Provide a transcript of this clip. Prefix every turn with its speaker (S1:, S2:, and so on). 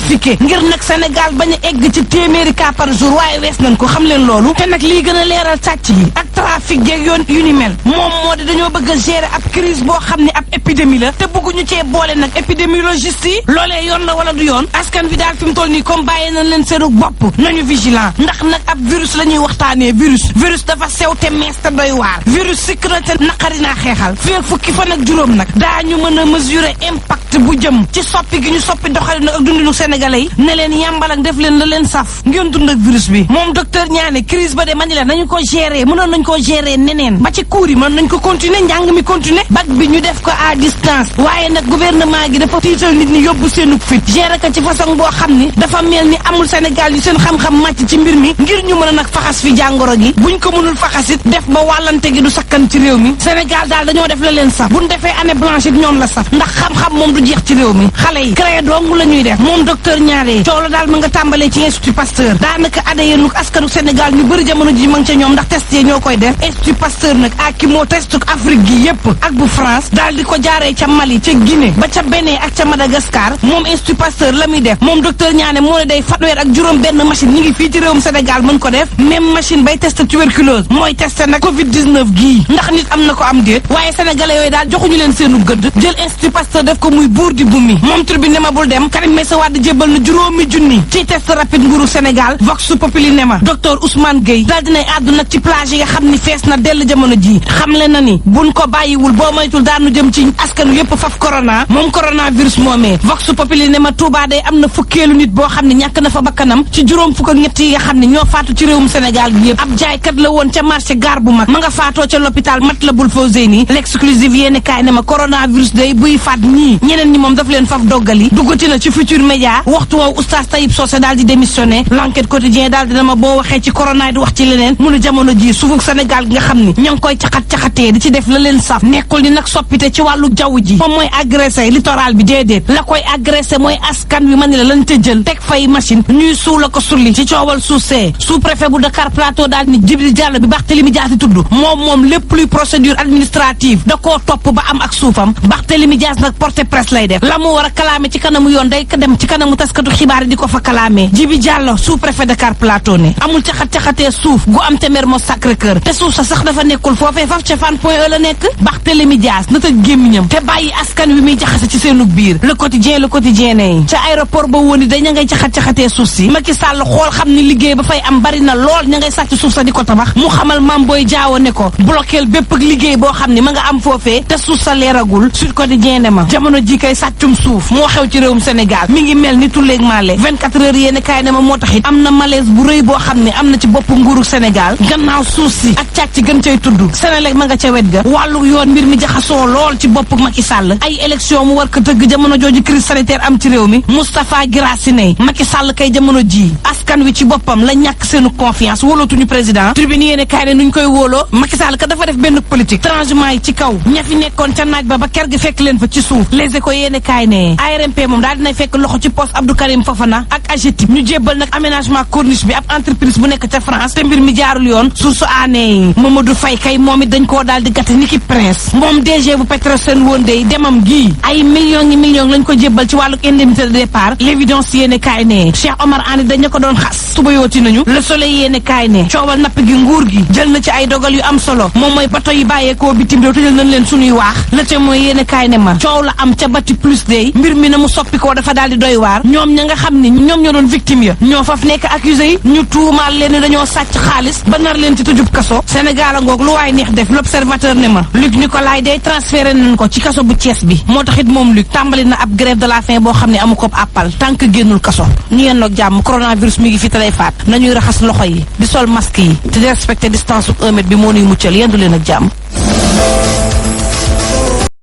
S1: trafiqué ngir nag Sénégal bañ a egg ci téeméeri cas par jour waaye wees nañ ko xam leen loolu te nag lii gën a leeral sàcc yi ak trafic geeg yoon yu ni mel moom moo di dañoo bëgg a gérer ab crise boo xam ne ab épidémie la te bëgguñu cee boole nag épidémiologiste yi loolee yoon la wala du yoon askan wi daal fi mu toll nii comme bàyyi nañ leen seenu bopp nañu vigilant ndax nag ab virus la ñuy waxtaanee virus dafa sew te mees te doy waar virus sikk na te naqari naa xeexal fii fukki fan ak juróom nag daañu mën a mesurer impact bu jëm ci soppi gi ñu soppi doxalinu ak dundinu sénégalais yi ne leen yàmbal ak def leen la leen saf ngeen dund ak virus bi moom docteur Niané crise ba de mani la nañu ko gérer mënoon nañ koo gérer neneen ba ci cours yi mën nañ ko continuer njàng mi continuer bac bi ñu def ko à distance waaye nag gouvernement gi dafa tiital nit ñi yóbbu seenu fit gérer ko ci façon boo xam ni dafa mel ni amul Sénégal yu seen xam-xam màcc ci mbir mi ngir ñu mën a nag faxas fi jàngoro gi buñ ko mënul faxasit def ba wàllante gi du sakkan ci réew mi Sénégal daal dañoo def la leen saf buñ defee année blanche it ñoom la saf ndax xam-xam moom du jeex ci réew mi xale yi créé dong la ñuy def moom docteur Niané coow la daal ma nga tàmbalee ci institut Pasteur daanaka adayenu askanu Sénégal ñu bëri jamono ji ma ngi ca ñoom ndax test yi ñoo koy def institut Pasteur nag ak moo testu Afrique gi yépp ak bu France daal di ko jaaree ca Mali ca Guinée ba ca Bénin ak ca Madagascar moom institut Pasteur la muy def moom docteur Niané moo ne day fanweer ak juróom benn machine ñi ngi fii ci réewum Sénégal mën ko def même machine bay tester tuberculose mooy tester nag Covid-19 gii ndax nit am na ko am déet waaye sénégalais yooyu daal joxuñu leen seenu gëdd jël institut Pasteur def ko muy buur di bumi moom tribune ne ma bul dem Karim Meïssa Wade jébbal na juróomi junni ci test rapide nguuru Sénégal Vox Populi ne ma docteur Ousmane Gueye daal dinay àddu nag ci plage yi nga xam ni fees na dell jamono ji xamle na ni buñ ko bàyyiwul boo moytul daanu jëm ci askanu yépp faf corona moom coronavirus moomee Vox Populi ne ma Touba day am na fukkeelu nit boo xam ne ñàkk na fa bakkanam ci juróom fukk ak ñett yi nga xam ne ñoo faatu ci réewum Sénégal gi yépp ab jaaykat la woon ca marché gaar bu mag ma nga faatoo ca l'hôpital Matlaboul Fawzeyni l'exclusive yéeni kaay ne ma coronavirus day buy faat ñii ñeneen ñi moom daf leen faf doggali duggati na ci Futur Média waxtu woowu oustaz Taïb Socé daal di démissionné l'enquête quotidien daal dina ma boo waxee ci corona di wax ci leneen mu ne jamono ji suufuk Sénégal gi nga xam ni ña ngi koy caxat-caxatee di ci def la leen saf nekkul ni nag soppite ci wàllu jaww ji moom mooy agressé littoral bi déedéet la koy agressé mooy askan wi man ni la lañ ca jël teg fay machine ñuy suula ko sulli ci coowal suuf see sous-préfet bu Dakar Plateau daal ni Djibril Diallo bi Barthélémy Dias di tudd moom lépp luy procédure administrative da koo topp ba am ak suufam Barthélémy Dias nag porté presse lay def la mu war a kalaame ci kanamu yoon day dem ci kanamu taskatu xibaar yi di ko fa kalaamee Djibi Diallo sous-préfet Dakar Plateau ne amul caxat-caxatee suuf gu am te Mermoz Sacré-Cœur te suuf sa sax dafa nekkul foofee faf ca Fann Point E la nekk Barthélémy Dias na tëj gémmiñam te bàyyi askan wi muy jaxase ci seenu biir le quotidien ne ca aéroport ba woon day ña ngay caxat-caxatee suuf si Macky Sall xool xam ni liggéey ba fay am bari na lool ña ngay sàcc suuf sa di ko tabax mu xamal Mame Boye Diao ne ko bloqueel bépp ak liggéey boo xam ni ma nga am foofee te suuf sa leeragul Sud Quotidien ne ma jamono ji kay sàccum suuf moo xew ci réewum Sénégal mi ngi mel ni tulleeg maale 24 heures yéene kaay ne ma moo taxit am na malaise bu rëy boo xam ne am na ci bopp nguuru Sénégal gannaaw suuf si ak càcc gën cay tudd Sénégal ma nga ca wet ga wàllu yoon mbir mi jaxasoo lool ci bopp Macky Sall ay élection mu war ko tëgg jamono jooju crise sanitaire am ci réew mi Moustapha Guirassy Macky Sall kay jamono ji askan wi ci boppam la ñàkk seenu confiance wóolootuñu président tribune yéene kaay ne nuñ koy wóoloo Macky Sall ka dafa def benn politique transhumant yi ci kaw ña fi nekkoon ca naaj ba ker gi fekk leen fa ci suuf Les Échos yéene kaay ne ARMP moom daal dinay fekk loxo ci poste Abdou Karim Fofana ak AGETIP ñu jébbal nag aménagement corniche bi ab entreprise bu nekk ca France te mbir mi jaarul yoon source aané Mamadou Faye kay moom it dañ koo daal di gàtte ni ki prince moom DG bu Petrosen woon day demam gii ay millions lañ ko jébbal ci wàllu indemnité de départ l'évidence yéene kaay ne Cheikh Omar Anne dañ ko doon xas suba yooti nañu le soleil yéene kaay ne coowal napp gi nguur gi jël na ci ay dogal yu am solo moom mooy bato yi bàyyeekoo bitim réew tëjal nañ leen suñuy waax le te mooy yéene kaay ne ma coow la am ca bati plus day mbir mi na mu soppi ko dafa daal di doy waar ñoom ña nga xam ni ñoom ñoo doon victime ya ñoo faf nekk accusé yi ñu tuumaal leen ni dañoo sàcc xaalis ba nar leen ci tëjub kaso Sénégal a ngoog lu waay neex def l'observateur ne ma Luc Nicolaï day transféré nañ ko ci kaso bu Thiès bi moo taxit moom Luc tàmbali na ab grève de la faim boo xam ne amu ko àppal tant que génnul kaso ñu yennoog jàmm coronavirus mi ngi fi te lay faat nañuy raxas loxo yi di sol masque yi te di respecté distance 1 mètre bi moo nuy muccal yendu leen ak jàmm